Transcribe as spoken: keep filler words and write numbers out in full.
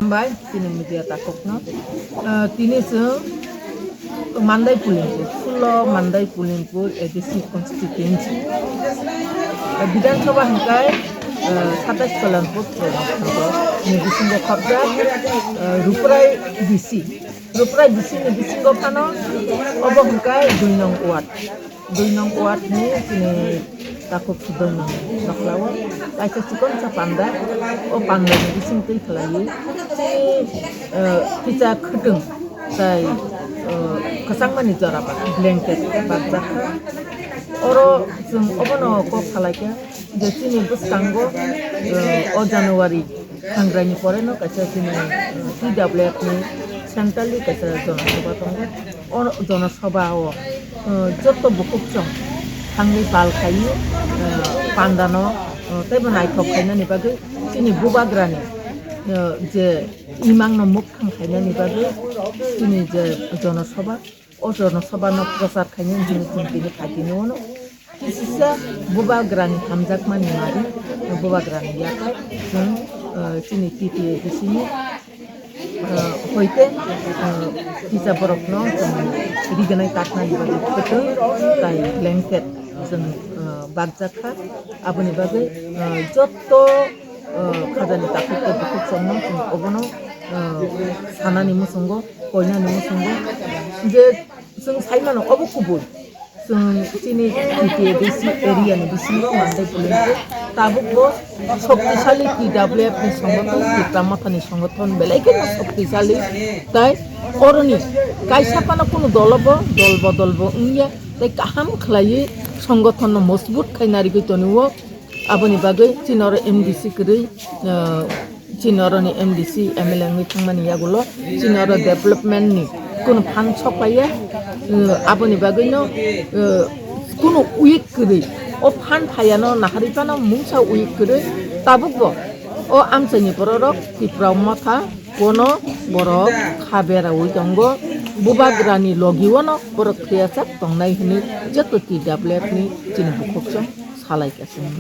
Hambai, tini media takhukno. Ah, tini chwng Mandai Pulimpur, sullo Mandai Pulimpur A D C constituency. Ah, Bidhan Sabha hwnkhe, ah, satais Kalyanpur Puranagar ni bisingo khopjak, ah, Ruprai D C. Ruprai D C ni bisingo phano obo hwnkhe dui nong ward. Dui nong ward ni chini takhuk sudom nokla o kaisa chikon sa panda, o panda ni bising twi khlaiwi chini, eh, kisa khwtwng tai, eh, kwchangmani jora ba blanket bajak kha. Oro chwng obono kok salai kha je chini bwskango, eh, o January Thangrai ni pore no kaisa chini, eh, T W F ni centrally kaisa jonosabha tongo. O jonosabha o, eh, joto bukhuk chwng thangwi pal khaiwi, eh, panda no, eh, teibo naithok khainani bagwi chini bubagrani, eh, je imang no mukthang khainani bagwi chini je jonosabha, o jonosabha no prochar khainani hwnwi chwng tini phaikhe nukgo. Kisisa bubagrani hamjakmani mari, bubagrani yaphai chwng, eh, chini T T A D C ni, eh, hoite, eh, kisa borokno chwng riganai taknani bagwi kwtwng tai blanket chwng, eh, bakjak kha. Aboni bagwi, eh, jotto, eh, khajani takhuk tei bukhuk chwngno chwng obono, eh, sanani muchungo, koinani muchungo je Chwng sai mano, obo kubui. Chwng chini T T A D C area ni bisingo Mandai Pulimpur tabukbo shoktisali T W F ni songothon, Tipra Mothani songothon belai kheno shoktisali. Tai oroni kaisa phano kunu dolobo dol bodolbo wngya, tai kaham khlaiwi songothonno mojbut khai narigwi tonio. Aboni bagwi chini oro M D C kwrwi, ah, chini oroni M D C, M L A wngwi thangmani yagulo chini oro development ni kunu phan sok paiya. Ah, aboni bagwino, ah, kunu weak kwrwi, o phan phaiya no naharwi phano mungsa weak kwrwi tabukbo o amchaini bororok Tipra Motha bono borok kha beraui tongo, bubagrani logi o no borok thwiyasak tongnai hwnwi joto T W F ni chini bukhuk chwng salai kha chwng.